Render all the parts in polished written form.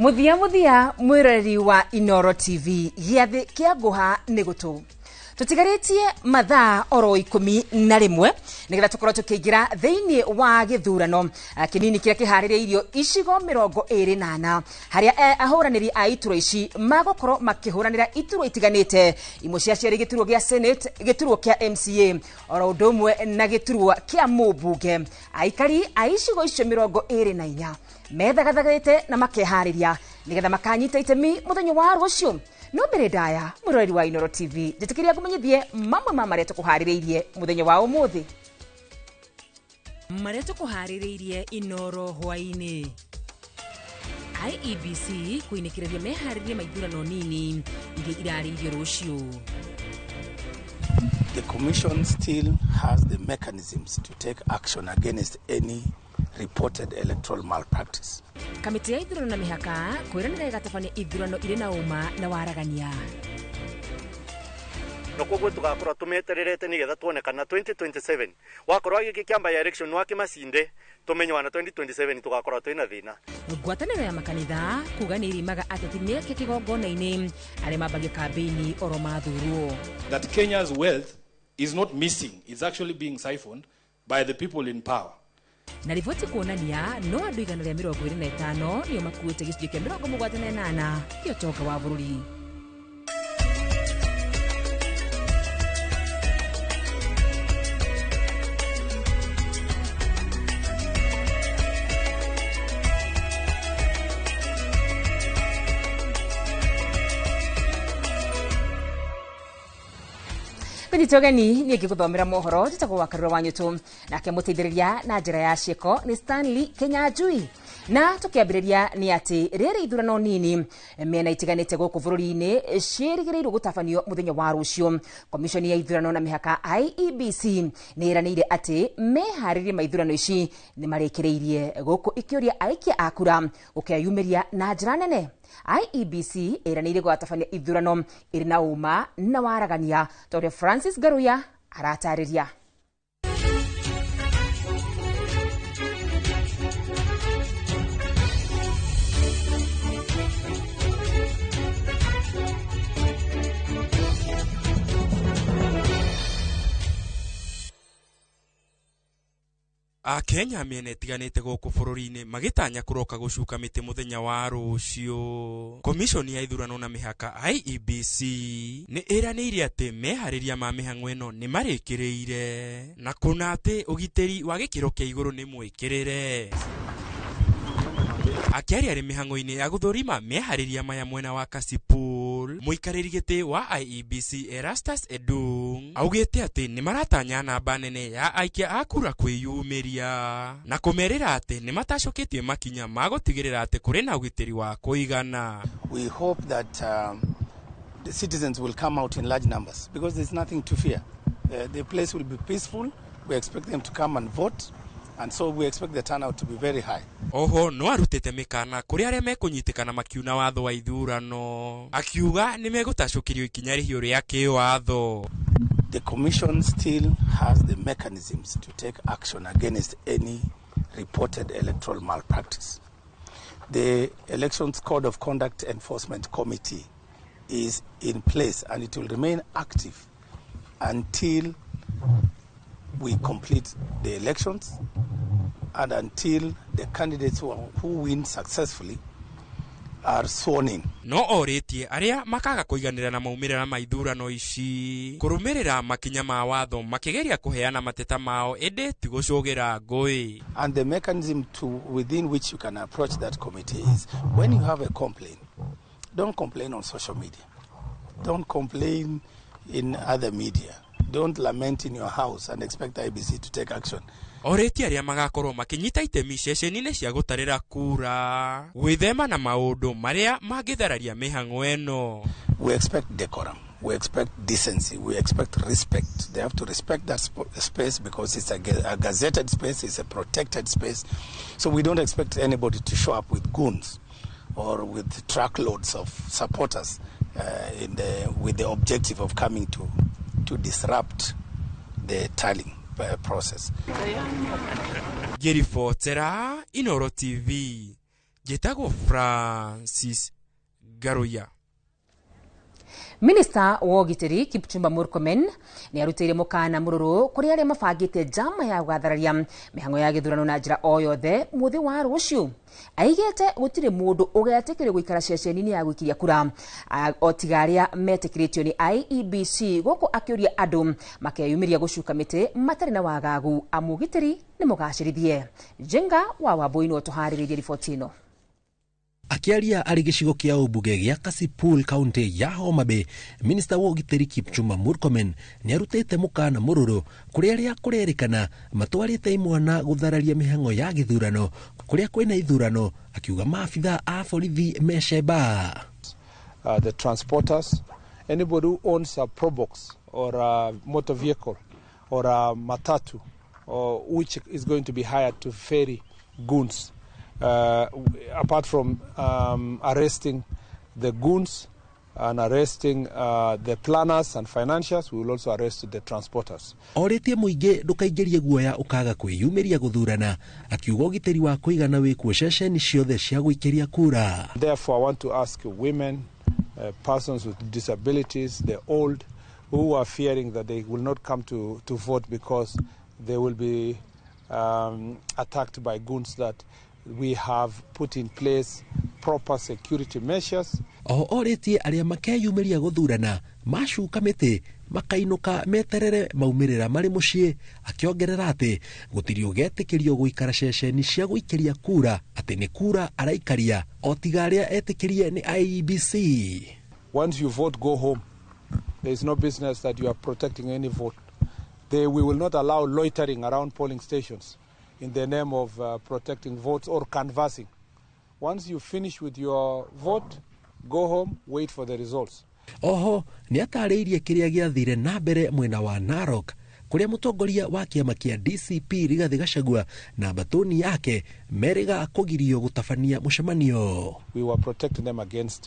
Muthia muthia mwiroreri wa Inooro TV, gĩathĩ kĩa ngũha nĩ gũtũ. Tũtigarĩtie mathaa oro 11 nĩgetha tũkorwo tũkĩingĩra thĩinĩ wa gĩthurano kĩnini kĩrĩa kĩharĩrĩirio icigo 24, harĩa ahũranĩri a iturwa ici magũkorwo makĩhũranĩra iturwa itiganĩte, imwe cia ciarĩ gĩturwa gĩa Senate, gĩturwa kĩa MCA, oro ũndũ ũmwe na gĩturwa kĩa mũmbunge. Aikari a icigo icio 24 methagathagĩte na makeharĩria nĩgetha makanyita itemi mũthenya wa rũciũ. No mbere ndaya, mwĩroreri wa Inooro TV, njĩtĩkĩria ngũmenyithie mamwe ma marĩa tũkũharĩrĩirie mũthenya wa ũmũthĩ. Marĩa tũkũharĩrĩirie Inooro hwaĩ-inĩ: IEBC kũinĩkĩrĩria meharĩrie ma ithurano nini iria irarĩirio rũciũ. The Commission still has the mechanisms to take action against any reported electoral malpractice. Kamĩtĩ ya ithurano na mĩhaka kwĩranĩra ĩgatabania ithurano irĩ na ũma na waragania. Na koguo tugakorwo tumetererete nigetha tuone kana 2027 wakorwo gĩkĩ kĩa by election wake macinde, tumenye wana 2027 tugakorwo twĩna thĩna. Ngwatanĩro ya makanitha kuga nĩ ĩrimaga ateti mĩeke kĩgongona-inĩ arĩa mambagia kambĩini oro mathurwo. That Kenya's wealth is not missing, it's actually being siphoned by the people in power. Na riboti kuonania no andũ 125 nĩo makuĩte gĩcunjĩ kĩa 78 kĩa ũtonga wa bũrũri. Kũnyita ũgeni niĩ ngĩgũthomera mohoro, njĩtagwo wa Karura wa Nyũtũ, nake mũteithĩrĩria na njĩra ya ciĩko nĩ Stanley Kenyanjui. Na tũkĩambĩrĩria nĩ atĩ rĩrĩ ithurano nini mĩena itiganĩte gũkũ bũrũri-inĩ ciĩrĩgĩrĩirwo gũtabanio mũthenya wa rũciũ. Komishoni ya ithurano na mĩhaka IEBC nĩ ĩranĩire atĩ meharĩrie ma ithurano ici nĩ marĩkĩrĩirie gũkũ ikĩũria aikia a kura gũkeyumĩria na njĩra nene. IEBC ĩranĩire gũgatabania ithurano ĩrĩ na ũma na waragania, ta ũrĩa Francis Ngaruya aratarĩria. Akenya mĩena ĩtiganĩte gũkũ bũrũri-inĩ magĩtanya kũroka gũcuka mĩtĩ mũthenya wa rũciũ. Komishoni ya ithurano na mĩhaka IEBC nĩ ĩranĩire atĩ meharĩria ma mĩhang'o ĩno nĩ marĩkĩrĩire, na kũna atĩ ũgitĩri wa gĩkĩro kĩa igũrũ nĩ mwĩkĩrĩre. Akĩaria arĩ mĩhang'o-inĩ ya gũthũrima meharĩria maya mwena wa Kasipul, mũikarĩri gĩtĩ wa IEBC Erastus Edung augĩte atĩ nĩ maratanya namba nene ya aikia a kura kwĩyumĩria na kũmerĩra atĩ nĩ matacũkĩtie makinya ma gũtigĩrĩra atĩ kũrĩ na ũgitĩri wa kũigana. We hope that the citizens will come out in large numbers because there's nothing to fear. The place will be peaceful. We expect them to come and vote. And so we expect the turnout to be very high. Oho no arutĩte mĩkana kũrĩ arĩa mekũnyitĩkana makiuna watho wa ithurano, akiuga nĩ megũtacũkĩrio ikinya rĩhiũ rĩa kĩwatho. The Commission still has the mechanisms to take action against any reported electoral malpractice. The Elections Code of Conduct Enforcement Committee is in place and it will remain active until we complete the elections and until the candidates who win successfully are sworn in. No orĩtie arĩa makaga kũiganĩra na maumĩrĩra ma ithurano ici kũrũmĩrĩra makinya ma watho makĩgeria kũheana mateta mao, ĩndĩ ti gũcũgĩra ngũĩ. And the mechanism to within which you can approach that committee is when you have a complaint, don't complain on social media, don't complain in other media, don't lament in your house and expect IEBC to take action. Orĩtie arĩa magakorwo makĩnyita itemi ceceni-inĩ cia gũtarĩra kura gwĩthema na maũndũ marĩa mangĩthararia mĩhang'o ĩno. We expect decorum, we expect decency, we expect respect. They have to respect that space because it's a gazetted space, it's a protected space. So we don't expect anybody to show up with goons or with truckloads of supporters with the objective of coming to disrupt the tallying process. Ngĩribotera Inooro TV, Njĩtagwo Francis Ngaruiya. Minista wa ũgitĩri Kipchumba Murkomen nĩ arutĩire mũkana mũrũrũ kũrĩ arĩa mabangĩte njama ya gũgathararia mĩhang'o ya gĩthurano na njĩra o yothe mũthĩ wa rũciũ. Aigĩte gũtirĩ mũndũ ũgetĩkĩrio gũikara ceceni-inĩ ya gũikiria kura o tiga arĩa metĩkĩrĩtio nĩ IEBC, gũkũ akĩũria andũ makeyumĩria gũcuka mĩtĩ matarĩ na wagagu amu ũgitĩri nĩ mũgacĩrithie. Jenga wa Wambui nĩwe ũtũharĩrĩirie riboti ĩno. Akiaria arĩ gĩcigo kĩa ũmbunge gĩa Kasipul kaunti ya Homa Bay, minista wa ũgitĩri Kipchumba Murkomen nĩ arutĩte mũkana mũrũrũ kũrĩ arĩa kũrerĩkana matwarĩte imwana gũthararia mĩhang'o ya gĩthurano kũrĩa kwĩna ithurano, akiuga maabitha a borithi mecemba. The transporters, anybody who owns a Probox or a motor vehicle or a matatu, or which is going to be hired to ferry goons. Apart from arresting the goons and arresting the planners and financiers, we will also arrest the transporters. Orĩtie mũingĩ ndũkaingĩrie guoya ũkaga kwĩyumĩria gũthurana, akiuga ũgitĩri wa kũigana wĩkuo ceceni ciothe cia gũikĩria kura. Therefore, I want to ask women, persons with disabilities, the old, who are fearing that they will not come to vote because they will be attacked by goons, that we have put in place proper security measures. Oho orĩtie arĩa makeyumĩria gũthurana macuka mĩtĩ makainũka meterere maumĩrĩra marĩ mũciĩ, akĩongerera atĩ gũtirĩ ũgetĩkĩrio gũikara ceceni cia gũikĩria kura atĩ nĩ kura araikaria o tiga arĩa etĩkĩrie nĩ IEBC. Once you vote, go home. There is no business that you are protecting any vote. We will not allow loitering around polling stations in the name of protecting votes or canvassing. Once you finish with your vote, go home, wait for the results. Oho nĩ atarĩirie kĩrĩa gĩathire na mbere mwena wa Narok kũrĩa mũtongoria wa kĩama kĩa DCP Rigathi Gachagua na mbatũni yake merĩga kũgirio gũtabania mũcemanio. We were protecting them against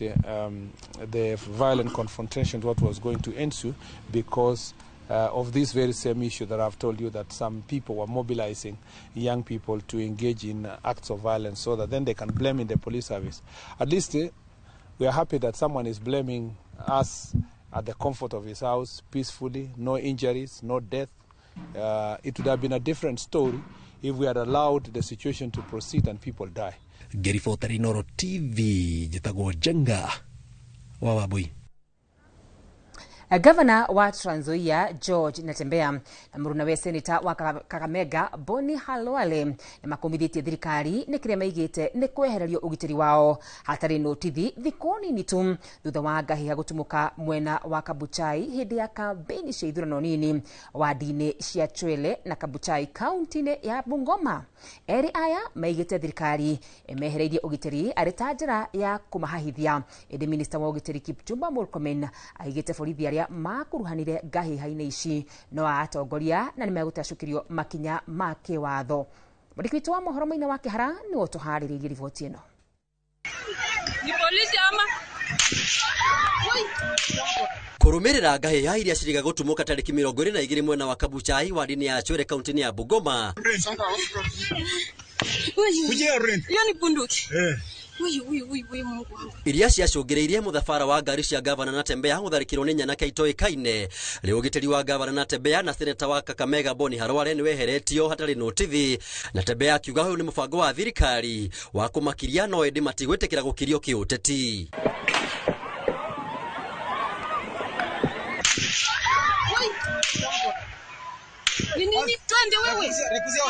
the violent confrontation what was going to ensue because of this very same issue that I've told you, that some people were mobilizing young people to engage in acts of violence so that then they can blame in the police service. At least we are happy that someone is blaming us at the comfort of his house, peacefully, no injuries, no death. It would have been a different story if we had allowed the situation to proceed and people die. Ngĩribota Inooro TV, njĩtagwo Jenga wa Wambui. Gavana wa Trans Nzoia George Natembeya na mũrunawe seneta wa Kakamega Boni Khalwale nĩ makomithĩtie thirikari nĩ kĩrĩa maigĩte nĩ kwehererio ũgitĩri wao hatarĩ notithi thikũ nini tu thutha wa ngahĩha gũtumũka mwena wa Kabuchai hĩndĩ ya kambĩini cia ithurano nini wadi-inĩ cia Chwele na Kabuchai kaunti-inĩ ya Bungoma. Erĩ aya maigĩte thirikari ĩmehereirie ũgitĩri arĩ ta njĩra ya kũmahahithia, ĩndĩ minista wa ũgitĩri Kipchumba Murkomen aigĩte borithi arĩa makuruhanire ngahĩha-inĩ ici no atongoria na nĩmegũtacũkĩrio makinya ma kĩwatho. Mwandĩki witũ wa mohoro Maina wa Kĩhara nĩwe ũtũharĩrĩirie riboti ĩno. Ni polisi ama Kũrũmĩrĩra ngahĩha iria cirĩga gũtumũka tarĩki 22 mwena wa Kabuchai wadi-inĩ ya Chwele kaunti-inĩ ya Bungoma. Hiyo ni bunduki. Mungu wangu. Iria ciacũngĩrĩirie mũthabara wa ngari cia gavana Natembeya gũtharĩkĩrwo nĩ nyanake itoĩkaine. Rĩu ũgitĩri wa gavana Natembeya na seneta wa Kakamega Boni Khalwale nĩweheretio hatarĩ notithi. Natembeya akiuga ũyũ nĩ mũbango wa thirikari wa kũmakiria no ĩndĩ matigwĩtĩkĩra gũkirio kĩũteti.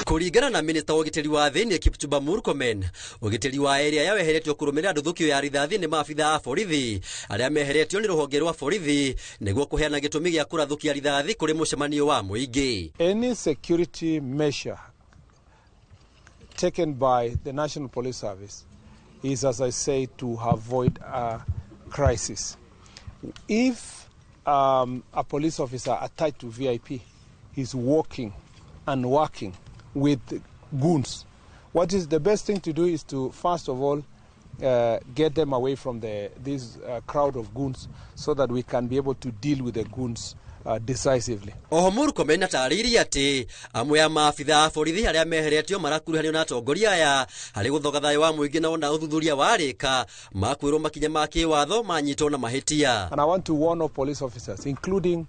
Kũringana na minista wa ũgitĩri wa thĩinĩ Kipchumba Murkomen, ũgitĩri wa area ya weheretio kũrũmĩrĩra nduthũkio ya rithathi nĩ maabitha a borithi arĩa meheretio nĩ rũhonge rwa borithi nĩguo kũheana gĩtũmi gĩa kũrathũkia rithathi kũrĩ mũcemanio wa mũingĩ. Any security measure taken by the National Police Service is, as I say, to avoid a crisis. If a police officer attached to VIP is walking and working with goons, what is the best thing to do is to, first of all, get them away from this crowd of goons so that we can be able to deal with the goons decisively. Oho Murkomen atarĩirie atĩ amwe a maabitha a borithi arĩa meheretio marakuruhanio na atongoria aya harĩ gũthoga thayũ wa mũingĩ na ona ũthuthuria warĩka makwĩrwo makinya ma kĩwatho manyitwo na mahĩtia. And I want to warn all police officers, including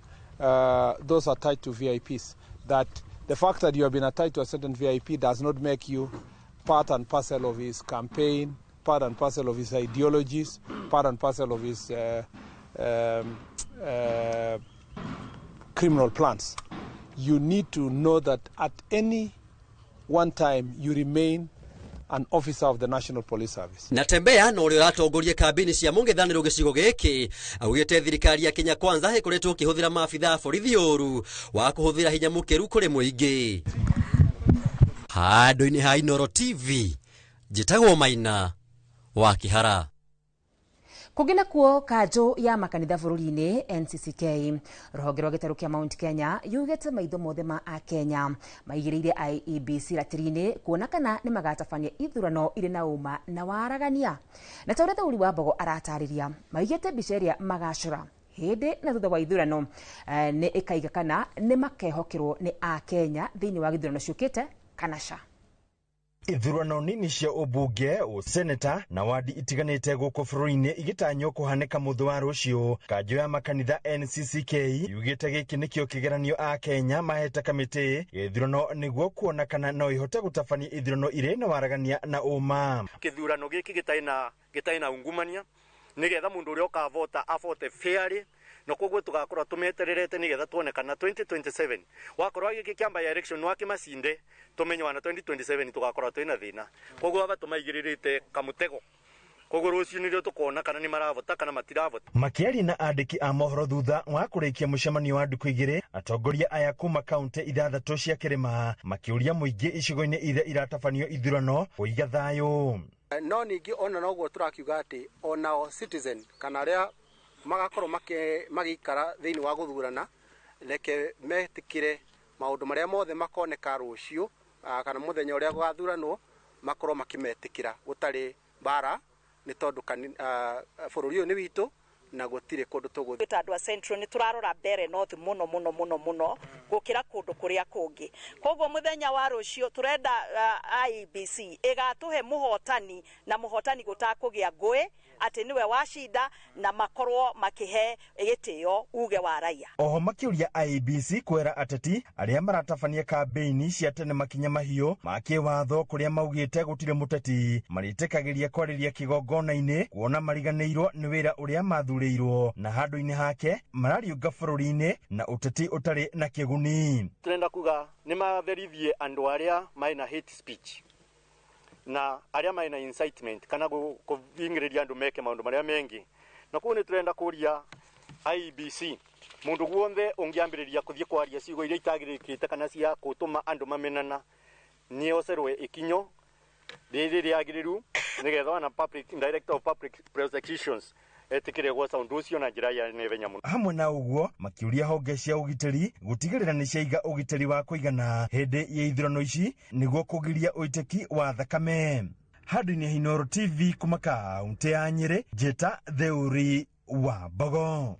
those attached to VIPs, that the fact that you have been attached to a certain VIP does not make you part and parcel of his campaign, part and parcel of his ideologies, part and parcel of his criminal plans. You need to know that at any one time you remain an officer of the National Police Service. Natembeya na ũrĩa ũratongoria kambĩini cia mũng'ethanĩro gĩcigo gĩkĩ augĩte thirikari ya Kenya Kwanza ĩkoretwo ĩkĩhũthĩra maabitha a borithi ũru wa kũhũthĩra hinya mũkĩru kũrĩ mũingĩ. Handũ-inĩ ha Inooro TV njĩtagwo Maina wa Kĩhara. Kũngĩ nakuo kanjũ ya makanitha bũrũri-inĩ NCCK rũhonge rwa gĩtarũ kĩa Mount Kenya yugĩte maitho mothe ma akenya maigĩrĩire IEBC ratiri-inĩ kuona kana nĩ magatabania ithurano irĩ na ũma na waragania. Na ta ũrĩa Thauri wa Mbogo aratarĩria, maigĩte mbica ĩrĩa magacora hĩndĩ na thutha wa ithurano nĩ ĩkaiga kana nĩ makehokerwo nĩ akenya thĩinĩ wa gĩthurano ciũkĩte kana ca. Ithurano nini cia ũmbunge, ũseneta na wadi itiganĩte gũkũ bũrũri-inĩ igĩtanywo kũhanĩka mũthĩ wa rũciũ. Kanjũ ya makanitha NCCK yugĩte gĩkĩ nĩkĩo kĩgeranio a Kenya mahete kamĩtĩ gĩthurano nĩguo kuona kana no ihote gũtabania ithurano irĩ na waragania na ũma. Kĩthurano gĩkĩ gĩtarĩ na ungumania nĩgetha mũndũ ũrĩa ũkavota avote fairly, na koguo tugakorwo tumetererete nigetha tuone kana 2027 wakorwo gĩkĩ kĩa by election wakĩmacinde tumenye wana 2027 tugakorwo twĩna thĩna. Koguo aba tũmaigĩrĩrĩte kamũtego, koguo rũciũ nĩrĩo tũkona kana nĩ maravota kana matiravota. Makĩaria na andĩki a mohoro thutha wa kũrĩkia mũcemanio wa ndukũ igĩrĩ, atongoria aya kuma kaunti ithathatũ cia kĩrĩma makĩũria mũingĩ icigo-inĩ iria iratabanio ithurano kũiga thayũ. No ningĩ ona noguo tũrakiuga atĩ onao citizen kana arĩa magakorwo magĩikara thĩinĩ wa gũthurana reke metĩkĩre maũndũ marĩa mothe makoneka rũciũ kana mũthenya ũrĩa gũgathuranwo makorwo makĩmetĩkĩra gũtarĩ mbara, nĩ tondũ bũrũri ũyũ nĩ witũ na gũtirĩ kũndũ tũgũthiĩ. Ta andũ a Central nĩ tũrarora mbere North mũno mũno mũno mũno gũkĩra kũndũ kũrĩa kũngĩ. Koguo mũthenya wa rũciũ tũrenda IEBC ĩgatũhe mũhotani na mũhotani gũtakũgĩa ngũĩ atĩ nĩwe wacinda na makorwo makĩhe gĩtĩo uge wa raia. Oho makĩũria IEBC kwĩra ateti arĩa maratabania kambĩini cia tene makinya mahiũ ma kĩwatho kũrĩa maugĩte gũtirĩ mũteti marĩtĩkagĩria kwarĩria kĩgongona-inĩ kuona mariganĩirwo nĩ wĩra ũrĩa mathurĩirwo na handũ-inĩ hake marariũnga bũrũri-inĩ na ũteti ũtarĩ na kĩguni. Tũrenda kuga nĩ matherithie andũ arĩa mena hate speech na arĩa mena incitement kana kũthingĩrĩria andũ meke maũndũ marĩa mengi, na koguo nĩ tũrenda kũria IEBC mũndũ guothe ũngĩambĩrĩria kũthiĩ kwaria ciugo iria itagĩrĩkĩte kana cia gũtũma andũ mamenana nĩ ocerwe ikinyo rĩrĩ rĩagĩrĩru nĩgetha ona public director of public prosecutions etĩkĩre gwoca ũndũ ũcio na njĩra ya naihenya mũno. Hamwe na ũguo makĩũria honge cia ũgitĩri gũtigĩrĩra nĩ ciaiga ũgitĩri wa kũigana hĩndĩ ya ithurano ici nĩguo kũgiria ũitĩki wa thakame. Handũ-inĩ Inooro TV kuma kaunti ya Nyĩrĩ, Njĩta Theuri wa Mbogo.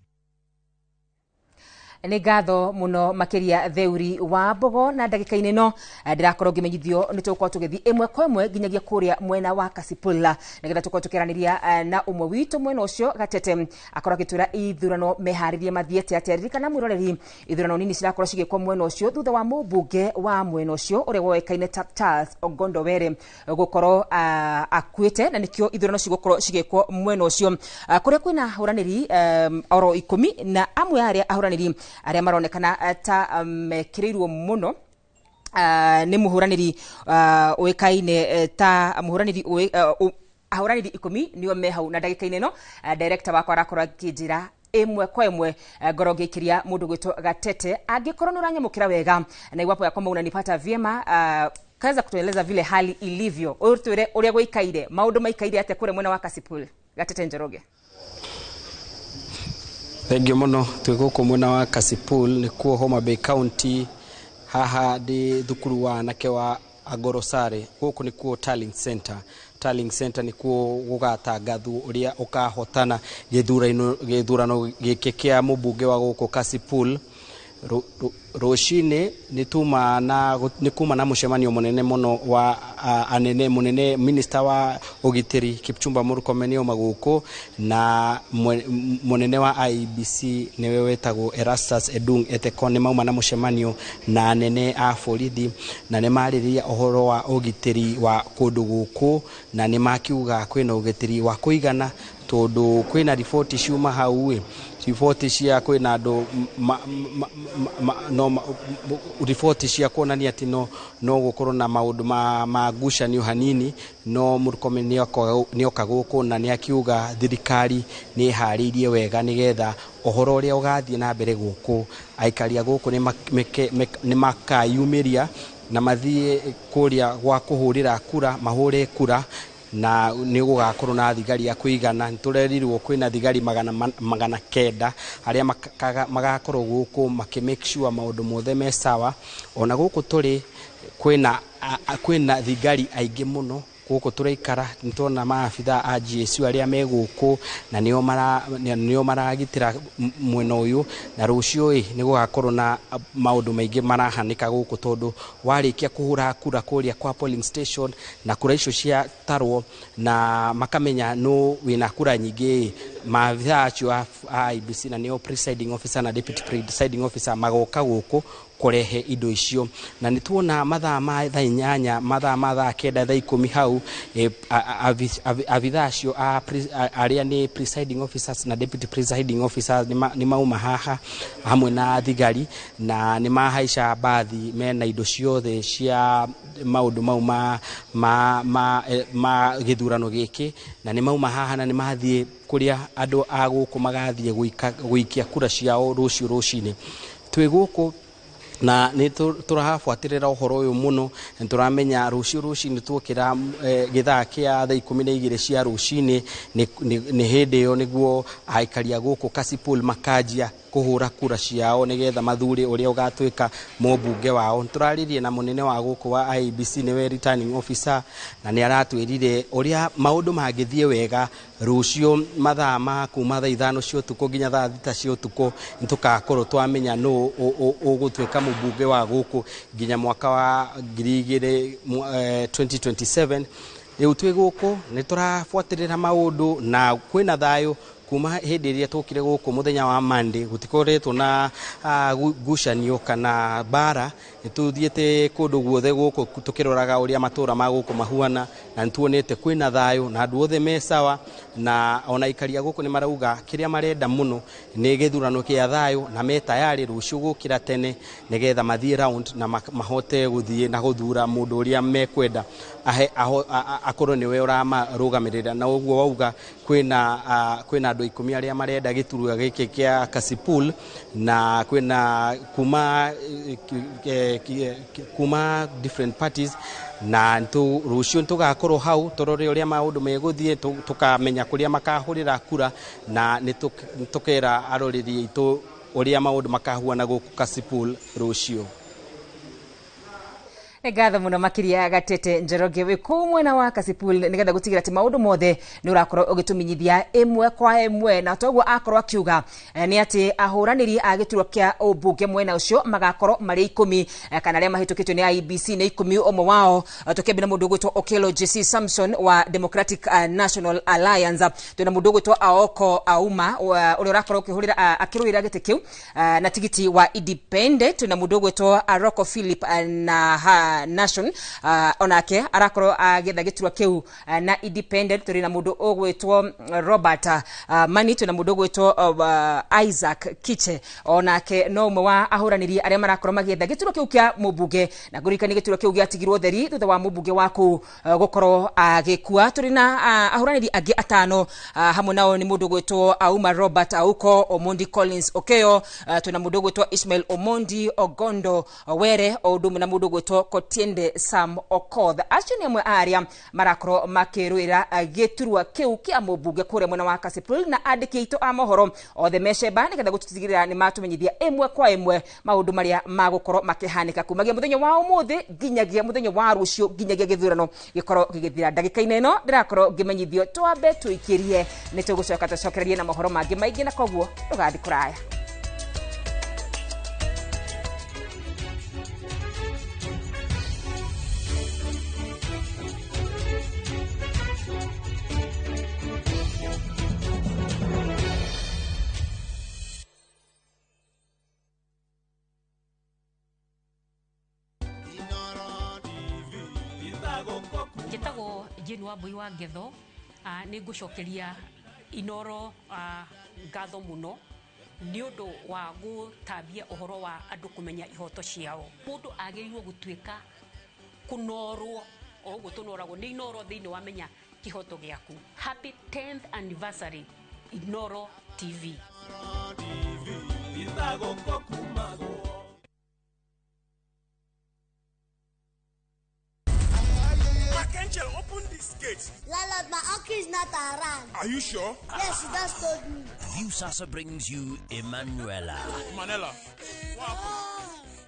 Nĩ ngatho mũno makĩria Theuri wa Mbogo, na ndagĩka-inĩ ĩno ndĩrakorwo ngĩmenyithio nĩ tũgũkorwo tũgĩthiĩ ĩmwe kwa ĩmwe nginyagia kũrĩa mwena wa Kasipula nĩgetha tũkorwo tũkĩaranĩria na ũmwe witũ mwena ũcio Gatete akorwo agĩtwĩra ithurano meharĩrie mathiĩte atĩa. Ririkana mwĩroreri, ithurano nini cirakorwo cigĩkwo mwena ũcio thutha wa mũmbunge wa mwena ũcio ũrĩa woĩkaine ta Charles Ogondo Were gũkorwo akuĩte, na nĩkĩo ithurano cigũkorwo cigĩkwo mwena ũcio kũrĩa kwĩna ahũranĩri oro 10 na amwe a arĩa ahũranĩri arĩa maronekana ta mekĩrĩirwo mũno nĩ mũhũranĩri ũĩkaine ta mũhũranĩri ahũranĩri 10 nĩo me hau. Na ndagĩka-inĩ ĩno director wakwa arakorwo akĩnjĩra ĩmwe kwa ĩmwe ngorwo ngĩikĩria mũndũ gwĩtwo Gatete. Angĩkorwo nĩ ũranyamũkĩra wega na iwapo ya kwamba unanipata vyema, kaweza kutueleza vile hali ilivyo, ũtwĩre ũrĩa gũikaire, maũndũ maikaire atĩa kũrĩa mwena wa Kasipul. Gatete Njoroge. Thengiũ mũno. Twĩ gũkũ mwena wa Kasipul nĩkuo Homa Bay County, haha ndĩ thukuru wa anake wa Agorosare. Gũkũ nĩkuo Tallying Center. Tallying Center nĩkuo gũgatangathwo ũrĩa ũkahotana gĩthurano gĩkĩ kĩa mũmbunge wa gũkũ Kasipul. Rũcinĩ nĩ tuma na nĩ kuma na mũcemanio mũnene mũno wa anene mũnene minister wa ũgitĩri Kipchumba Murkomen nĩ gũkũ na mũnene wa IEBC nĩwe wetagwo Erastus Edung Ethekon nĩ mauma na mũcemanio na anene a borithi na nĩ marĩrĩria ũhoro wa ũgitĩri wa kũndũ gũkũ na nĩ makiuga kwĩna ũgitĩri wa kũigana tondũ kwĩna riboti ciuma hau ĩ riboti cia kwĩna andũ no riboti cia kuonania atĩ no gũkorwo na maũndũ ma ngucanio hanini no Murkomen nĩoka gũkũ na nĩakiuga thirikari nĩ ĩharĩirie wega nĩgetha ũhoro ũrĩa ũgathiĩ na mbere gũkũ aikari a gũkũ nĩ makayumĩria na mathiĩ kũrĩa gwa kũhũrĩra kura mahũre kura na nĩ gũgakorwo na thigari ya kũigana. Nĩ tũrerirwo kwĩna thigari 900 arĩa magakorwo gũkũ makĩ make sure maũndũ mothe me sawa. Ona gũkũ tũrĩ kwĩna thigari aingĩ mũno gũkũ tũraikara, nĩ tuona maabitha a GSU arĩa me gũkũ na nĩo maragitĩra mwena ũyũ, na rũciũ ĩ nĩ gũgakorwo na maũndũ maingĩ marahanĩka gũkũ tondũ warĩkia kũhũra kura kũrĩa kwa polling station na kura icio ciatarwo na makamenya nũ wĩna kura nyingĩ, maabitha acio a IEBC na nĩo presiding officer na deputy presiding officer magoka gũkũ kũrehe indo icio. Na nĩ tuona mathaa ma thaa 8 mathaa ma thaa 9 thaa 10 hau abitha acio arĩa nĩ presiding officers na deputy presiding officers nĩ mauma haha hamwe na thigari na nĩ mahaica mbathi mena indo ciothe cia maũndũ mau ma gĩthurano gĩkĩ, na nĩ mauma haha na nĩ mathiĩ kũrĩa andũ a gũkũ magathiĩ gũikia kura ciao rũciũ rũcinĩ. Twĩ gũkũ na nĩ tũrabuatĩrĩra ũhoro ũyũ mũno, nĩ tũramenya rũciũ rũcinĩ tuokĩra gĩthaa kĩa thaa 12 cia rũcinĩ nĩ hĩndĩ ĩyo nĩguo aikari a gũkũ Kasipul makanjia kũhũra kura ciao nĩgetha mathure ũrĩa ũgatuĩka mũmbunge wao. Nĩ tũraririe na mũnene wa gũkũ wa IEBC nĩwe returning officer na nĩ aratwĩrire ũrĩa maũndũ mangĩthiĩ wega rũciũ mathaa ma kuma thaa 5 cia ũtukũ nginya thaa 6 cia ũtukũ nĩ tũgakorwo twamenya nũ ũgũtuĩka mũmbunge wa gũkũ nginya mwaka wa 2027. Rĩu twĩ gũkũ nĩ tũrabuatĩrĩra maũndũ na kwĩna thayũ kuma hĩndĩ ĩrĩa tũkire gũkũ mũthenya wa Monday gũtikoretwo na ngucanio kana mbara. Nĩ tũthiĩte kũndũ guothe gũkũ tũkĩroraga ũrĩa matũra ma gũkũ mahuana na nĩ tuonete kwĩna thayũ na andũ othe me sawa, na ona aikari a gũkũ nĩ marauga kĩrĩa marenda mũno nĩ gĩthurano kĩa thayũ na me tayarĩ rũciũ gũkĩra tene nĩgetha mathiĩ round na mahote gũthiĩ na gũthura mũndũ ũrĩa mekwenda akorwo nĩwe ũramarũgamĩrĩra. Na ũguo wauga kwĩna andũ 10 arĩa marenda gĩturwa gĩkĩ kĩa Kasipul na kwĩna kuma different parties, na rũciũ tũgakorwo hau tũrore ũrĩa maũndũ megũthiĩ, tũkamenya kũrĩa makahũrĩra kura na nĩ tũkera aroreri aitũ ũrĩa maũndũ makahuana gũkũ Kasipul rũciũ. Nĩ ngatho mũno makĩria Gatete Njoroge wĩ kũu mwena wa Kasipul nĩgetha gũtigĩrĩra atĩ maũndũ mothe nĩ ũrakorwo ũgĩtũmenyithia ĩmwe kwa ĩmwe. Na toguo akorwo akiuga nĩ atĩ ahũranĩri a gĩturwa kĩa ũmbunge mwena ũcio magakorwo marĩ 10 kana arĩa mahĩtũkĩtio nĩ IEBC nĩ 10 ũmwe wao tũkĩambia na mũndũ ũgwĩtwo Okello JC Samson wa Democratic National Alliance, twĩna mũndũ ũgwĩtwo Aoko Auma ũrĩa ũrakorwo ũkĩhũrĩra akĩrũĩra gĩtĩ kĩu na tigiti wa Independent, twĩna mũndũ ũgwĩtwo Aroko Philip na Nation onake arakorwo agĩetha gĩturwa kĩu na Independent, tũrĩ na mũndũ ũgwĩtwo Robert Mani, twĩna mũndũ ũgwĩtwo Isaac Kiche onake no ũmwe wa ahũranĩri arĩa marakorwo magĩetha gĩturwa kĩu kĩa mũmbunge, na ngũririkanie gĩturwa kĩu gĩatigirwo theri thutha wa mũmbunge wa kũu gũkorwo agĩkua. Tũrĩ na ahũranĩri angĩ 5 hamwe nao nĩ mũndũ ũgwĩtwo Auma Robert Auko, Omondi Collins Okeo, twĩna mũndũ ũgwĩtwo Ismail Omondi Ogondo Were, o ũndũ ũmwe na mũndũ ũgwĩtwo Kotiende Sam Okoth. Acio nĩ amwe a arĩa marakorwo makĩrũĩra gĩturwa kĩu kĩa mũmbunge kũrĩa mwena wa Kasipul, na andĩki aitũ a mohoro othe mecemba nĩgetha gũtũtigĩrĩra nĩ matũmenyithia ĩmwe kwa ĩmwe maũndũ marĩa magũkorwo makĩhanĩka kumagia mũthenya wa ũmũthĩ nginyagia mũthenya wa rũciũ nginyagia gĩthurano gĩkorwo gĩgĩthira. Ndagĩka-inĩ ĩno ndĩrakorwo ngĩmenyithio twambe tũikĩrie, nĩ tũgũcoka tũcokererie na mohoro mangĩ maingĩ, na koguo ndũgathiĩ kũraya. Njĩtagwo Jane Wambui wa Ngetho. Nĩ ngũcokeria Inoro ngatho mũno nĩ ũndũ wa gũtambia ũhoro wa andũ kũmenya ihoto ciao. Mũndũ agĩrĩirwo gũtuĩka kũnorwo o ũguo tũnoragwo nĩ Inoro thĩinĩ wa Menya Kĩhoto Gĩaku. Happy 10th anniversary Inoro TV. Angel, open this gate. Landlord, my uncle is not around. Are you sure? Yes, she just told me. Viusasa brings you Emanuela. Manela. Wow.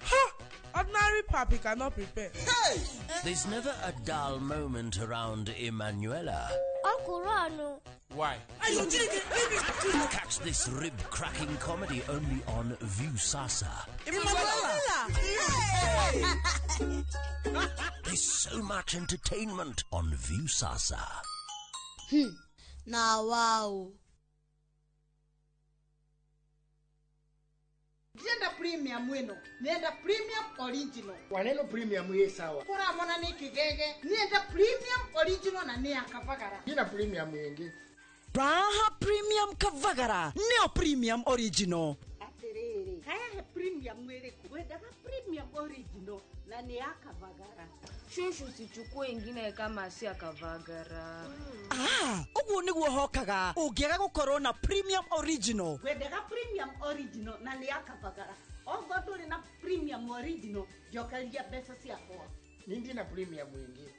Ha! Ordinary papi cannot prepare. Hey! There's never a dull moment around Emanuela. Uncle Rano. Why? Catch this rib-cracking comedy only on Viusasa. Emanuela! There's so much entertainment on Viusasa. Now, wow. Nenda premium wino, nenda premium original. Waneno premium ye sawa. Kura mona ni kigege, nenda premium original na ni akavagara. Nina premium yengi. Raha premium kavagara, neo premium original. Atiriri, haya premium wiriku. Wendaga premium original na ni akavagara. Shushu sichukue ingine kama si akavagara. Ah, uguo niguo hokaga. Ungiaga gukorwo na premium original. Wendaga premium original na ni akavagara. Ongo nduri na premium original, njokeria mbeca ciakwa. Nindi na premium ingi.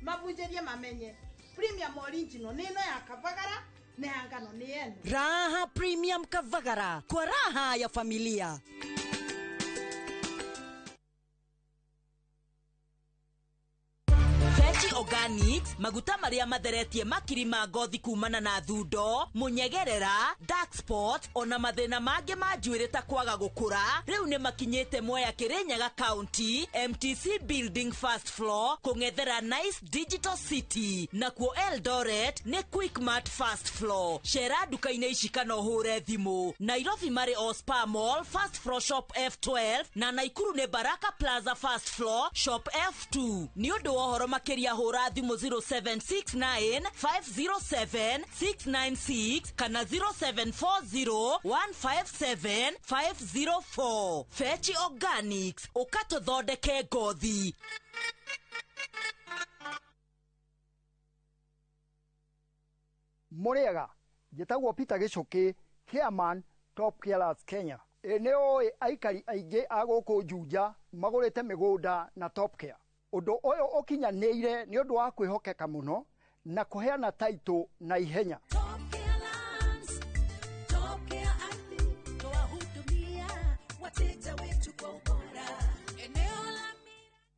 Mabunjerie mamenye. Premium original ni ino ya kavagara na ya ngano ni yenu. Raha premium kavagara kwa raha ya familia. Organics maguta maria matheretie makiri ma ngothi kumana na thundo munyegerera dark spot ona mathina mangi ma njuiri ta kwaga gukura riu ni makinyite Mwea Kirinyaga County MTC building first floor kung'ethera Nice Digital City nakuo Eldoret ni Quickmart first floor. Cera nduka-inĩ ici kana ũhũre thimũ. Nairobi marĩ o Spa Mall first floor shop F12 na Naikuru nĩ Baraka Plaza first floor shop F2. Nĩ ũndũ wa ũhoro makĩria hũra thimũ 0769 507 696 kana 0740 157 504. Fechi Organics, ũkatũthondeke ngothi. Mũrĩega, njĩtagwo Peter Gĩcũkĩ, chairman Top Carers Kenya. Ĩ nĩ ũĩ aikari aingĩ a gũkũ Juja magũrĩte mĩgũnda na Top Care. Ũndũ ũyũ ũkinyanĩire nĩ ũndũ wa kwĩhokeka mũno na kũheana taitũ na ihenya.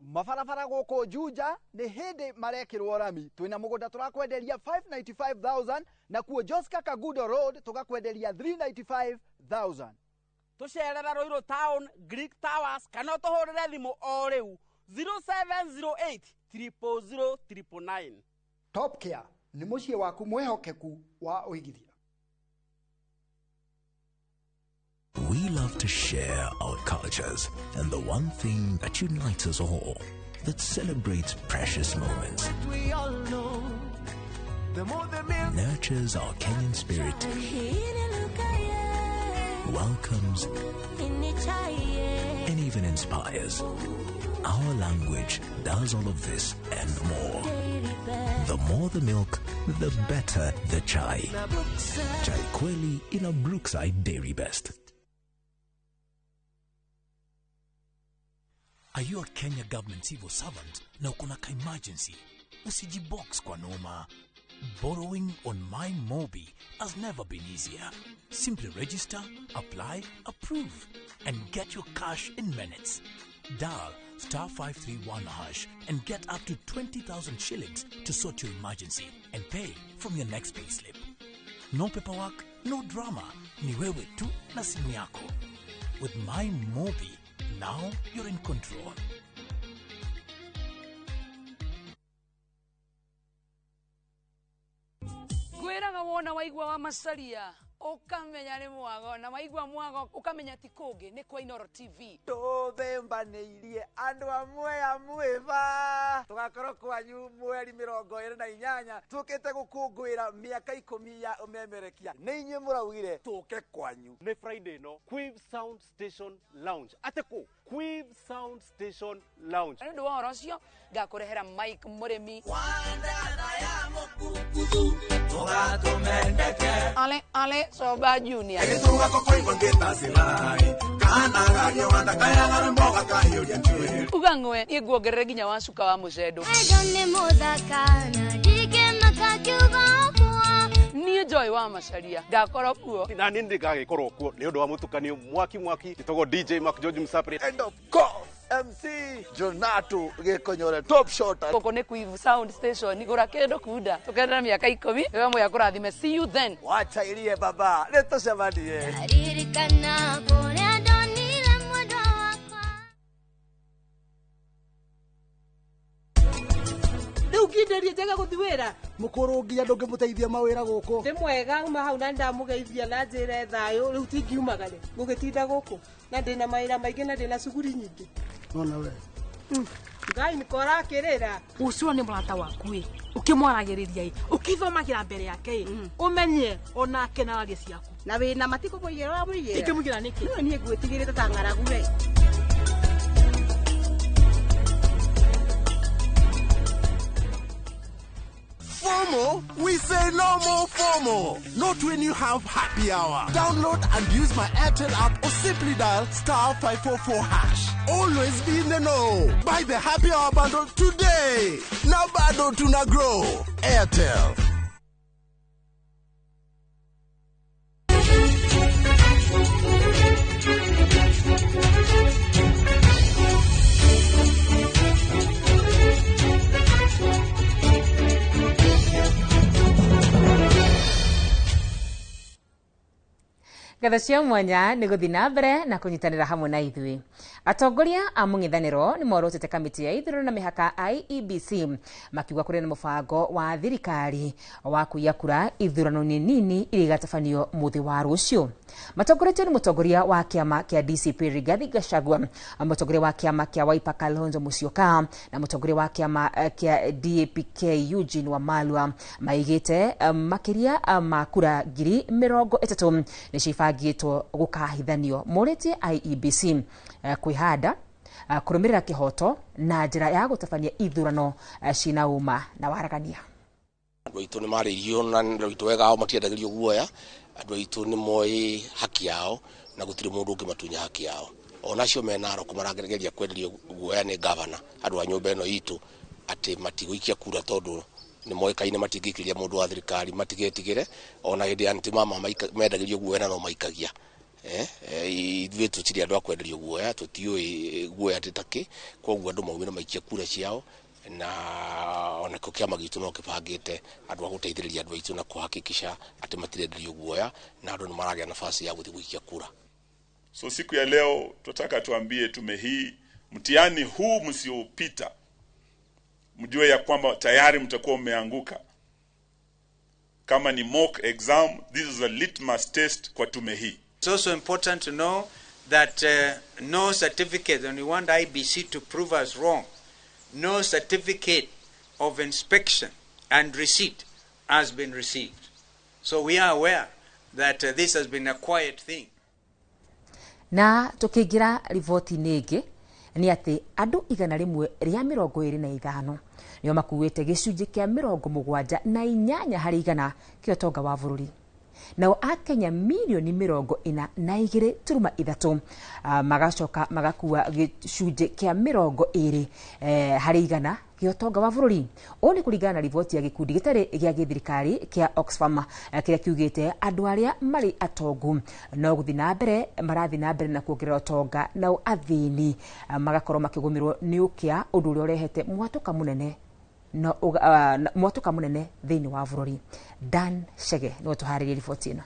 Mabarabara gũkũ Juja nĩ hĩndĩ marekĩrwo rami. Twĩna mũgũnda tũrakwenderia 595,000 na kuo Joska Kagudo Road tũgakwenderia 395,000. Tũcerere Ruiru Town, Greek Towers kana ũtũhũrĩre thimũ o rĩu 0708 000 999. Top Care nĩ mũciĩ waku mwĩhokeku wa ũigithia. We love to share our cultures and the one thing that unites us all, that celebrates precious moments, We all know, the more the milk, nurtures our Kenyan spirit, welcomes, and even inspires. Our language does all of this and more. The more the milk, the better the chai. Chai Kweli in a Brookside Dairy Best. Are you a Kenya government civil servant na uko na ka-emergency? Usijibox kwa noma. Borrowing on MyMobi has never been easier. Simply register, apply, approve, and get your cash in minutes. Dial star 531 hash and get up to 20,000 shillings to sort your emergency and pay from your next payslip. No paperwork, no drama. Ni wewe tu na simu yako. With MyMobi, now you're in control. Ngwĩraga wona waigua wa macaria Ũkamenya nĩ mwago na waigua mwago ũkamenya ti kũngĩ nĩ kwa Inooro TV. Tũthembanĩirie andũ amwe a mwĩba tũgakorwo kwanyu mweri 28 tũkĩte gũkũngũĩra mĩaka 10 ya ũmemerekia. Nĩ inyuĩ mũraugire tũke kwanyu. Nĩ Friday no Quiv Sound Station Lounge. Atĩkũ Quiv Sound Station Lounge. Na nĩ ũndũ wa ũhoro ũcio ngakũrehera Mike Mũrĩmi. Ale ale Soba Junior. Uga ng'we niĩ nguongerere nginya wa cuka wa mũcendo. Nĩ mũthaka na ndingĩmaka kiugo ũguo. Niĩ Joy wa Macharia ngakorwo kuo. Na niĩ ndigagĩkorwo kuo nĩ ũndũ wa mũtukanio mwaki mwaki njĩtagwo DJ Mark George Msapri. And of course MC Jonato Gĩkonyore top shot. Gũkũ nĩ Quiv Sound Station, gũra kĩndũ kunda tũkenere mĩaka 10 wewe moya kũrathime. See you then. Wacha irie baba, nĩ tũcemanie. Ririkana kũrĩa ndonire mwendwa wakwa. Rĩu nginderie njage gũthiĩ wĩra. Mũkũrũ nginya ndũngĩmũteithia mawĩra gũkũ. Ndĩ mwega uma hau na ndamũgeithia na njĩre thayũ rĩu tingiumaga rĩ ngũgĩtinda gũkũ na ndĩna mawĩra maingĩ na ndĩna cuguri nyingĩ. Nona we. Ngai nĩko ũrakĩrĩra. Ũcio nĩ mũrata waku ĩ, ũkĩmwaragĩrĩria ĩ, ũkĩthomagĩra mbere yake ĩ, ũmenye onake na arie ciaku. Na wĩna matikũmũigĩra ũramũigĩra. Ingĩmũigĩra nĩkĩ? No niĩ ngwĩtigĩrĩte ta ng'aragu we. FOMO? We say no more FOMO. Not when you have happy hour. Download and use my Airtel app or simply dial *544#. Always be in the know. Buy the happy hour bundle today. Now bado tuna grow. Airtel. Ngatho cia mwanya nĩ gũthiĩ na mbere na kũnyitanĩra hamwe na ithuĩ. Atongoria a mũng'ethanĩro nĩ morotete kamĩtĩ ya ithurano na mĩhaka IEBC makiuga kũrĩ na mũbango wa thirikari wa kũiya kura ithurano-inĩ nini iria igatabanio mũthĩ wa rũciũ. Matongoretio nĩ mũtongoria wa kĩama kĩa DCP Rigathi Gachagua, mũtongoria wa kĩama kĩa Wiper Kalonzo Musyoka na mũtongoria wa kĩama kĩa DAP-K Eugene Wamalwa maigĩte makĩria ma kura 30,000 nĩcio ibangĩtwo gũkahithanio. Morĩtie IEBC kwĩhanda kũrũmĩrĩra kĩhoto na njĩra ya gũtabania ithurano cina ũma na waragania. Andũ aitũ nĩ marĩirio na andũ aitũ wega ao matiendagĩrio guoya. Andũ aitũ nĩ moĩ haki yao na gũtirĩ mũndũ ũngĩmatunya haki yao. Onacio mena Narok marageria kwenderio guoya nĩ gavana andũ a nyũmba ĩno itũ atĩ matigũikia kura tondũ nĩ moĩkaine matingĩikĩria mũndũ wa thirikari matigetigĩre. Ona hĩndĩ ya Ntimama mendagĩrio guoya na no maikagia. Ithuĩ tũtirĩ andũ a kwenderio guoya, tũtiũĩ guoya atĩ takĩ, koguo andũ maumĩre maikie kura ciao na onakĩo kĩama gitũ no kĩbangĩte andũ a gũteithĩrĩria andũ aitũ na kũhakikisha atĩ matirenderio guoya na andũ nĩ maragĩa nafasi ya gũthiĩ gũikia kura. So siku ya leo tunataka tuambie tume hii, mtihani huu msiopita, mjue ya kwamba tayari mtakuwa mmeanguka. Kama ni mock exam, this is a litmus test kwa tume hii. It's also important to know that no certificate, and we want IBC to prove us wrong, no certificate of inspection and receipt has been received. So we are aware that this has been a quiet thing. Na tukiingira riboti-inĩ ĩngĩ nĩ atĩ andũ 125 nĩo makuĩte gĩcunjĩ kĩa 78 harĩ igana kĩa ũtonga wa bũrũri. Nao akenya milioni 42.3 magacoka magakua gĩcunjĩ kĩa 20 harĩ igana gĩa ũtonga wa bũrũri. Ũũ nĩ kũringana na riboti ya gĩkundi gĩtarĩ gĩa gĩthirikari kĩa Oxfam kĩrĩa kiugĩte andũ arĩa marĩ atongu no gũthiĩ na mbere marathiĩ na mbere na kuongerera ũtonga, nao athĩni magakorwo makĩgũmĩrwo nĩ ũkĩa, ũndũ ũrĩa ũrehete mwatũka mũnene thĩinĩ wa bũrũri. Dan Chege nĩwe tũharĩrie riboti ĩno.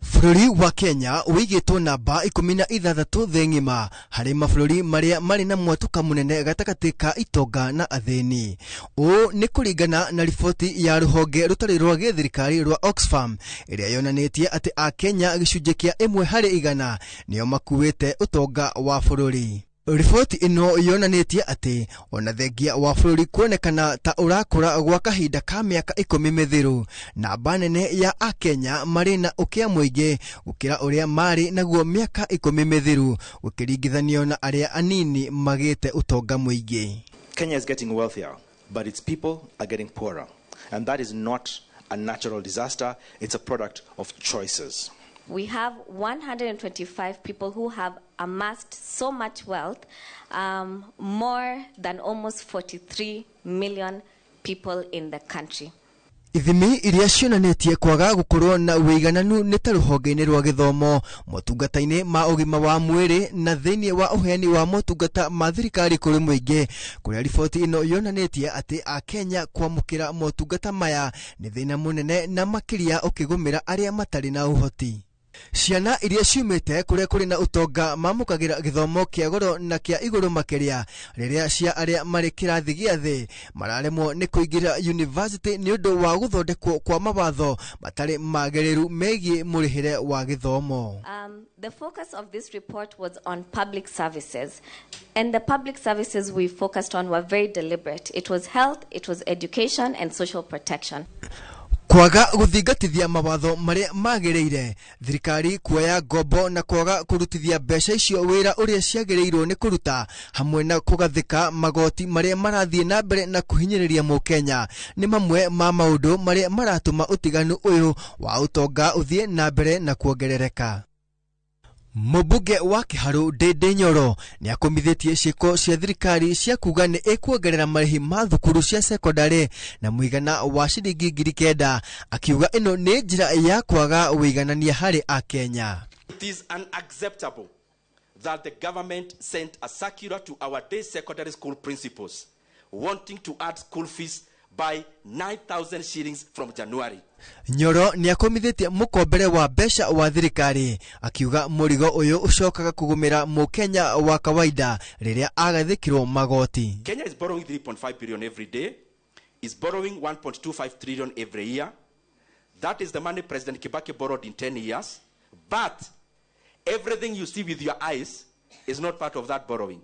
Bũrũri wa Kenya ũigĩtwo namba 16 thĩ ng'ima harĩ mabũrũri marĩa marĩ na mwatũka mũnene gatagatĩ ka itonga na athĩni. Ũũ nĩ kũringana na riboti ya rũhonge rũtarĩ rwa gĩthirikari rwa Oxfam ĩrĩa yonanĩtie atĩ Akenya gĩcunjĩ kĩa 1 harĩ 100 nĩo makuĩte ũtonga wa bũrũri. Riboti ĩno yonanĩtie atĩ ona thengia wa bũrũri kuonekana ta ũrakũra gwa kahinda ka mĩaka 10 mĩthiru, namba nene ya Akenya marĩ na ũkĩa mũingĩ gũkĩra ũrĩa marĩ naguo mĩaka 10 mĩthiru gũkĩringithanio na arĩa anini magĩte ũtonga mũingĩ. Kenya is getting wealthier, but its people are getting poorer. And that is not a natural disaster, it's a product of choices. We have 125 people who have amassed so much wealth, more than almost 43 million people in the country. Ithimi iria cionanĩtie kwaga gũkorwo na ũigananu nĩ ta rũhonge-inĩ rwa gĩthomo, motungata-inĩ ma ũgima wa mwĩrĩ na thĩinĩ wa ũheani wa motungata ma thirikari kũrĩ mũingĩ, kũrĩa riboti ĩno yonanĩtie atĩ Akenya kwamũkĩra motungata maya nĩ thĩna mũnene na makĩria ũkĩgũmĩra arĩa matarĩ na ũhoti. Ciana iria ciumĩte kũrĩa kũrĩ na ũtonga mamũkagĩra gĩthomo kĩa goro na kĩa igũrũ makĩria rĩrĩa cia arĩa marĩ kĩrathi gĩa thĩ mararemwo nĩ kũingĩra university nĩ ũndũ wa gũthondekwo kwa mawatho matarĩ magĩrĩru megiĩ mũrĩhĩre wa gĩthomo. The focus of this report was on public services, and the public services we focused on were very deliberate. It was health, it was education, and social protection. Kwaga gũthingatithia mawatho marĩa magĩrĩire, thirikari kuoya ngombo na kwaga kũrutithia mbeca icio wĩra ũrĩa ciagĩrĩirwo nĩ kũruta, hamwe na kũgathĩka magoti marĩa marathiĩ na mbere na kũhinyĩrĩria mũkenya nĩ mamwe ma maũndũ marĩa maratũma ũtiganu ũyũ wa ũtonga ũthiĩ na mbere na kuongerereka. Mũmbunge wa Kĩharũ Ndĩndĩ Nyoro nĩ akomithĩtie ciĩko cia thirikari cia kuga nĩ ĩkuongerera marĩhi ma thukuru cia sekondarĩ na mũigana wa ciringi 9,000, akiuga ĩno nĩ njĩra ya kwaga ũiganania harĩ Akenya. It is unacceptable that the government sent a circular to our day secondary school principals wanting to add school fees by 9,000 shillings from January. Nyoro nĩ akomithĩtie mũkombere wa mbeca wa thirikari akiuga mũrigo ũyũ ũcokaga kũgũmĩra mũkenya wa kawaida rĩrĩa agathĩkirwo magoti. Kenya is borrowing 3.5 billion every day, is borrowing 1.25 trillion every year. That is the money President Kibaki borrowed in 10 years. But everything you see with your eyes is not part of that borrowing.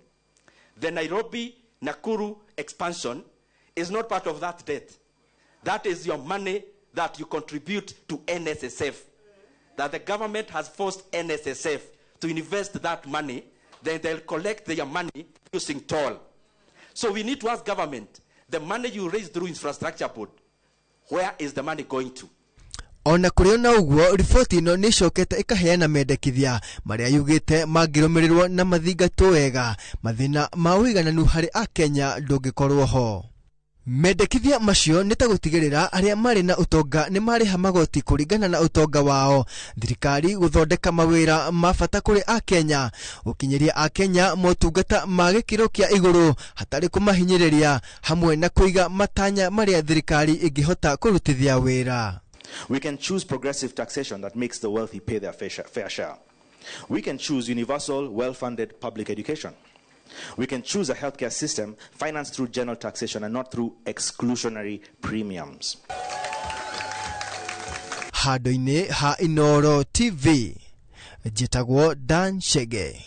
The Nairobi-Nakuru expansion is not part of that debt. That is your money that you contribute to NSSF. That the government has forced NSSF to invest that money, then they'll collect their money using toll. So we need to ask government, the money you raise through infrastructure board, where is the money going to? Ona kũrĩ na ũguo, riboti ĩno nĩ ĩcokete ĩkaheana mendekithia marĩa yugĩte mangĩrũmĩrĩrwo na mathingatwo wega, mathĩna ma ũigananu harĩ Akenya ndũngĩkorwo ho. Mendekithia macio nĩ ta gũtigĩrĩra arĩa marĩ na ũtonga nĩ marĩha magoti kũringana na ũtonga wao, thirikari gũthondeka mawĩra ma bata kũrĩ Akenya, gũkinyĩria Akenya motungata ma gĩkĩro kĩa igũrũ hatarĩ kũmahinyĩrĩria, hamwe na kũiga matanya marĩa thirikari ĩngĩhota kũrutithia wĩra. We can choose progressive taxation that makes the wealthy pay their fair share. We can choose universal, well-funded public education. We can choose a healthcare system financed through general taxation and not through exclusionary premiums. Handũ-inĩ ha Inooro TV, njĩtagwo Dan Chege.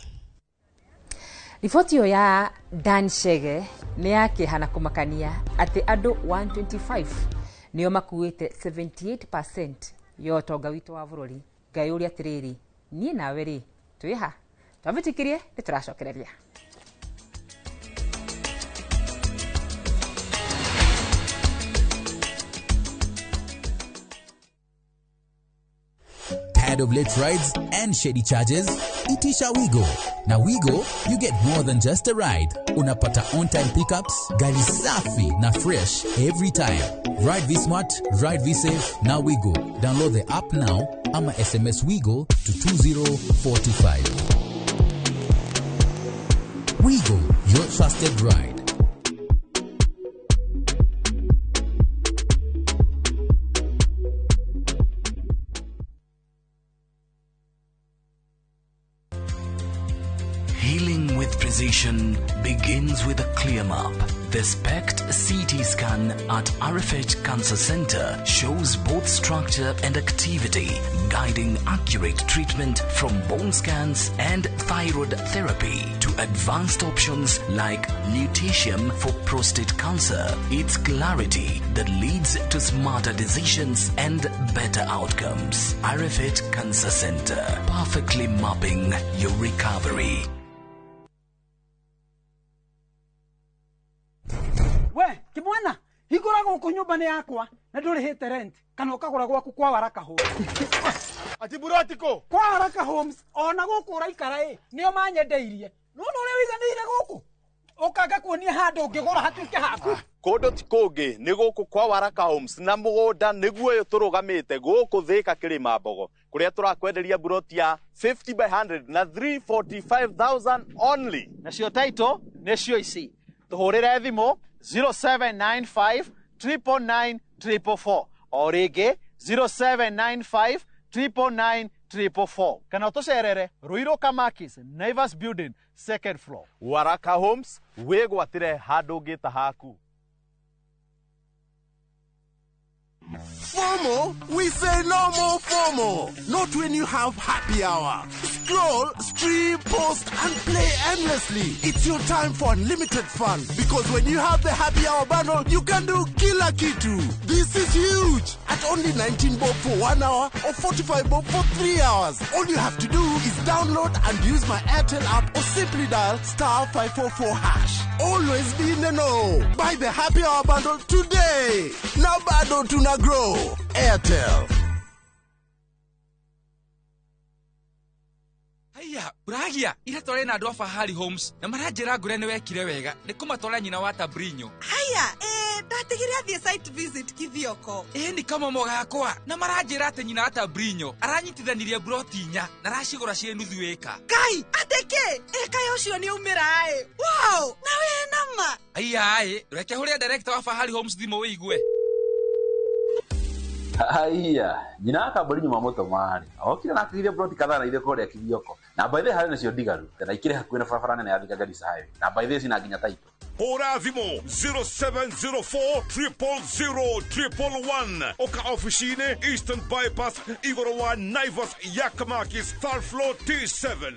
Riboti ĩyo ya Dan Chege nĩ ya kĩeha na kũmakania atĩ andũ 125 nĩo makuĩte 78% ya ũtonga witũ wa bũrũri. Ngai ũrĩa atĩrĩrĩ, niĩ nawe rĩ twĩha twambĩtĩkĩrie nĩ tũracokereria. Tired of late rides and shady charges? Itisha Wigo. Now Wigo, you get more than just a ride. Unapata on-time pickups, gari safi na fresh every time. Ride V Smart, ride V Safe, now Wigo. Download the app now ama SMS Wigo to 20425. Wigo, your trusted ride. With precision begins with a clear map. The SPECT CT scan at RFH Cancer Center shows both structure and activity, guiding accurate treatment from bone scans and thyroid therapy to advanced options like lutetium for prostate cancer. It's clarity that leads to smarter decisions and better outcomes. RFH Cancer Center, perfectly mapping your recovery. We kimwana, hingũra gũkũ nyũmba nĩ yakwa na ndũrĩhĩte rent kana ũkagũra gwaku kwa Waraka Homes. Ati burotiko kwa Waraka Homes ona gũkũ ũraikara ĩ nĩo manyendeirie. Nĩwona ũrĩa wĩiganĩire gũkũ, ũkanga kuonia handũ ũngĩgũra hatuĩke haku. Kũndũ ti kũngĩ nĩ gũkũ kwa Waraka Homes na mũgũnda nĩguo ũyũ tũrũgamĩte gũkũ Thĩka Kĩrĩma Mbogo kũrĩa tũrakwenderia buroti ya 50 by 100 na 345,000 only. Nacio title nĩcio ici, tũhũrĩre thimũ 0795 999 444 o rĩngĩ 0795 999 444 kana ũtũcerere Ruiru Kamakis, Naivas Building, second floor. Waraka Homes, wĩgwatĩre handũ ũngĩta haku. FOMO? We say no more FOMO. Not when you have happy hour. Scroll, stream, post, and play endlessly. It's your time for unlimited fun. Because when you have the happy hour bundle, you can do kila kitu. This is huge. At only 19 bob for 1 hour or 45 bob for 3 hours. All you have to do is download and use my Airtel app or simply dial star 544 hash. Always be in the know. Buy the happy hour bundle today. Now bado tuna grow. Airtel. Haiya, Buragia, ira tware na andũ a Fahari Homes na maranjĩra ngũre nĩ wekire wega nĩ kũmatwara nyina wa Tabrinyo. Haya, ndatigire athiĩ site visit Kithioko. Ĩ nĩ kamomo gakwa na maranjĩra atĩ nyina wa Tabrinyo aranyitithanirie broti inya na aracigũra ciĩ nuthu ĩka. Ngai, atĩ kĩ? Ĩka ũcio nĩ aumĩra ĩ. Wow, na wĩ nama. Haiya ĩ, reke hũrĩre director wa Fahari Homes thimũ wĩigue. Haiya, nyina wa kambuni nyuma mũtũmarĩ okire na akĩgithia broti kadhaa na ithe kũrĩa Kithioko na by the way harĩ nacio ndigaru na ikĩrĩ hakuhĩ na barabara nene ya Thika Garissa Highway na by the way cina nginya title. Hũra thimũ 0704 000 111 oka ofici-inĩ Eastern Bypass igũrũ wa Naivas ya Kamakis, third floor T7.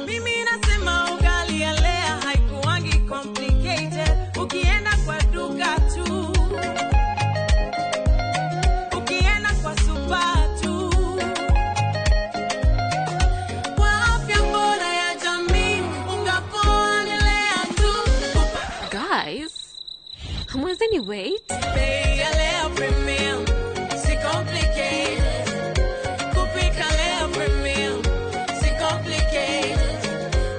Mimi nasema ugali ya Lea haikuangi complicated. Ukienda kwa duka tu, ukienda kwa super tu. Kwa afya bora ya jamii, unga poa ni Lea tu. Guys, hamwezeni wait? Bei ya Lea Premium, si complicated. Kupika Lea Premium, si complicated.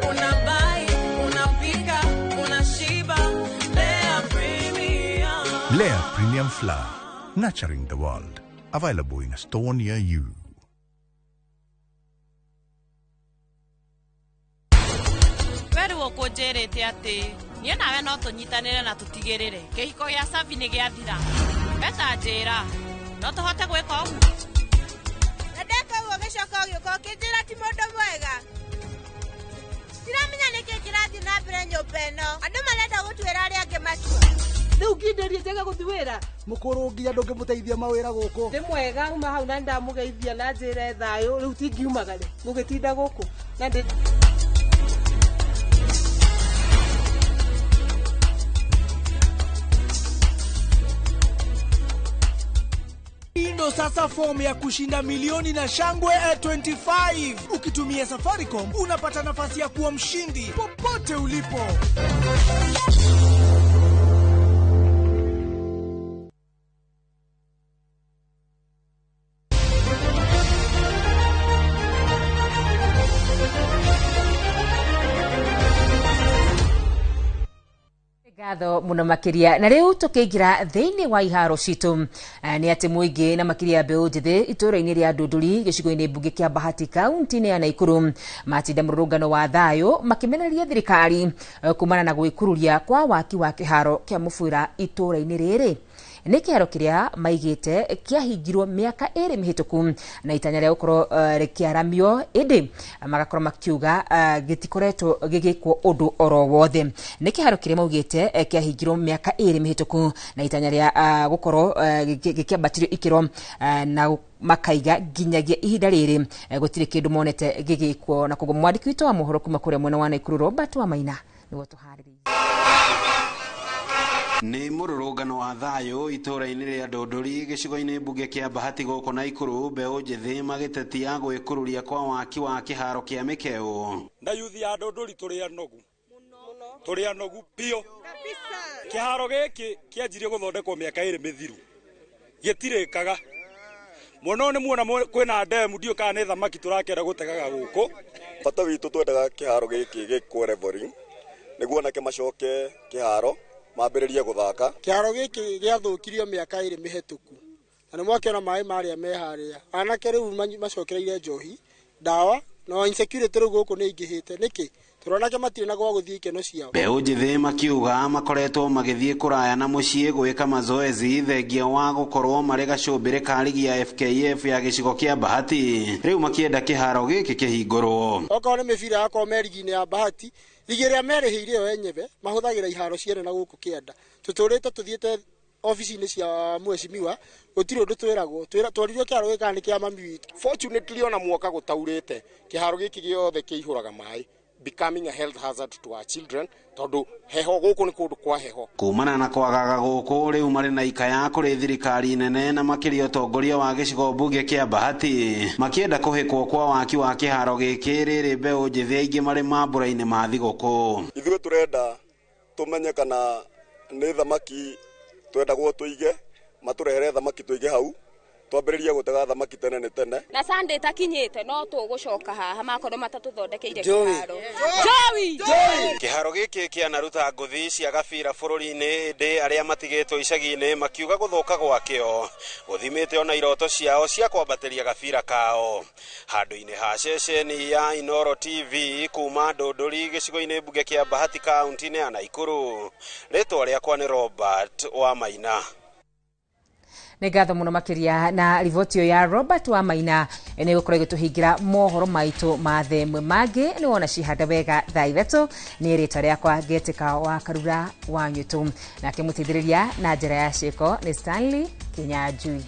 Unabuy, unapika, unashiba. Lea Premium. Lea Premium Flour, nurturing the world. Available in a store near you. We rĩu ũkũnjĩrĩte atĩ niĩ nawe no tũnyitanĩre na tũtigĩrĩre kĩhiko gĩa Savi nĩ gĩathira. We ta njĩra, no tũhote gwĩka ũguo? Na ndeka ũguo ũgĩcoka ũgĩũka ũkĩnjĩra ti mũndũ mwega. Ndiramenya nĩkĩ kĩrathiĩ na mbere nyũmba ĩno. Andũ marenda gũtuĩra arĩa angĩ matua. Rĩu ngindĩrie njage gũthiĩ wĩra. Mũkũrũ nginya ndũngĩmũteithia mawĩra gũkũ. Ndĩ mwega uma hau na ndamũgeithia na njĩre thayũ rĩu tingiumagare ngũgĩtinda gũkũ na ndĩ. Ndo sasa fomu ya kushinda milioni na Shangwe A25. Ukitumia Safaricom unapata nafasi ya kuwa mshindi popote ulipo. Ngatho muno makiria na riu tukiingira thiini wa iharo citu ni ati muingi na makiria mbeu njithi itura-ini ria Ndunduri gicigo-ini mbunge kia Bahati kaunti-ini ya Naikuru matinda mururungano wa thayo makimenereria thirikari kumana na gwikururia kwa waki wa kiharo kia mubira itura-ini riri. Nĩ kĩharo kĩrĩa maigĩte kĩahingirwo mĩaka 2 mĩhĩtũku na itanya rĩa gũkorwo rĩkĩaramio, ĩndĩ magakorwo makiuga gĩtikoretwo gĩgĩkwo ũndũ oro wothe. Nĩ kĩharo kĩrĩa maugĩte kĩahingirwo mĩaka 2 mĩhĩtũku na itanya rĩa gũkorwo gĩkĩambatirio ikĩro, na makaiga nginyagia ihinda rĩrĩ gũtirĩ kĩndũ monete gĩgĩkwo. Na koguo mwandĩki witũ wa mohoro kuma kũrĩa mwena wa Naikuru Robert wa Maina nĩguo tũharĩrĩirie. Nĩ mũrũrũngano wa thayũ itũũra-inĩ rĩa Ndũndũri gĩcigo-inĩ mbunge kĩa Bahati gũkũ Naikuru, mbeũ njĩthĩ magĩtetia gwĩkururia kwa waki wa kĩharo kĩa mĩkeo. Na yuthi ya Ndũndũri tũrĩ anogu, tũrĩ anogu biũ. Kĩharo gĩkĩ kĩanjirie gũthondekwo mĩaka 2 mĩthiru, gĩtirĩkaga mũno. Nĩ muona kwĩna ndemu, ndiũ kana nĩ thamaki tũrakĩenda gũtegaga gũkũ. Bata witũ twendaga kĩharo gĩkĩ gĩkwo leveling nĩguo anake macoke kĩharo mambĩrĩrie gũthaka. Kĩharo gĩkĩ gĩathũkirio mĩaka 2 mĩhĩtũku, na nĩ mwakĩona maĩ marĩa me harĩa. Anake rĩu macokereire njohi, ndawa na insecurity rĩu gũkũ nĩ ingĩhĩte. Nĩkĩ? Tondũ anake matirĩ na gwa gũthiĩ ikeno ciao. Mbeũ njĩthĩ makiuga makoretwo magĩthiĩ kũraya na mũciĩ gwĩka mazoezi thengia wa gũkorwo marĩ gacũmbĩrĩ ka ligi ya FKF ya gĩcigo kĩa Bahati, rĩu makĩenda kĩharo gĩkĩ kĩhingũrwo. Okorwo nĩ mĩbira yakorwo me ligi-inĩ ya Bahati, ligi ĩrĩa merĩhĩire yo enyewe mahũthagĩra iharo ciene na gũkũ kĩanda. Tũtũrĩte tũthiĩte ofici-inĩ cia mheshimiwa, gũtirĩ ũndũ twĩragwo. Tworirio kĩharo gĩkĩ kana nĩ kĩa mami witũ. Fortunately ona mwaka gũtaurĩte, kĩharo gĩkĩ gĩothe kĩihũraga maĩ, becoming a health hazard to our children, tondu heho gũkũ nĩ kũndũ kwa heho. Kumana na kwagaga gũkũ rĩu marĩ na ikaya kũrĩ thirikari nene na makĩria ũtongoria wa gĩcigo mbunge kĩa Bahati, makĩenda kũhĩkwo kwa waki wa kĩharo gĩkĩ rĩrĩ mbeũ njĩthĩ aingĩ marĩ mambũra-inĩ ma thigũkũ. Ithuĩ tũrenda tũmenye kana nĩ thamaki twendagwo tũige, matũrehere thamaki tũige hau, twambĩrĩrie gũtega thamaki tene nĩ tene. Na Sunday takinyĩte no tũgũcoka haha makorwo matatũthondekeire kĩharo. Joey! Kĩharo gĩkĩ kĩanaruta ngũthi cia gabira bũrũri-inĩ, ĩndĩ arĩa matigĩtwo icagi-inĩ makiuga gũthũka gwakĩo gũthimĩte ona iroto ciao cia kwambatĩria gabira kao. Handũ-inĩ ha ceceni ya Inooro TV kuma Ndũndũri gĩcigo-inĩ mbunge kĩa Bahati kaunti-inĩ ya Naikuru, rĩtwa rĩakwa nĩ Robert wa Maina. Nĩ ngatho mũno makĩria na riboti ĩyo ya Robert wa Maina nĩ gũkorwo ĩgĩtũhingĩra mohoro maitũ ma themwe mangĩ. Nĩ wona cihanda wega thaa 3. Nĩ rĩtwa rĩakwa Ngetĩka wa Karura wa Nyũtũ, nake mũteithĩrĩria na njĩra ya ciĩko nĩ Stanley Kinyanjui.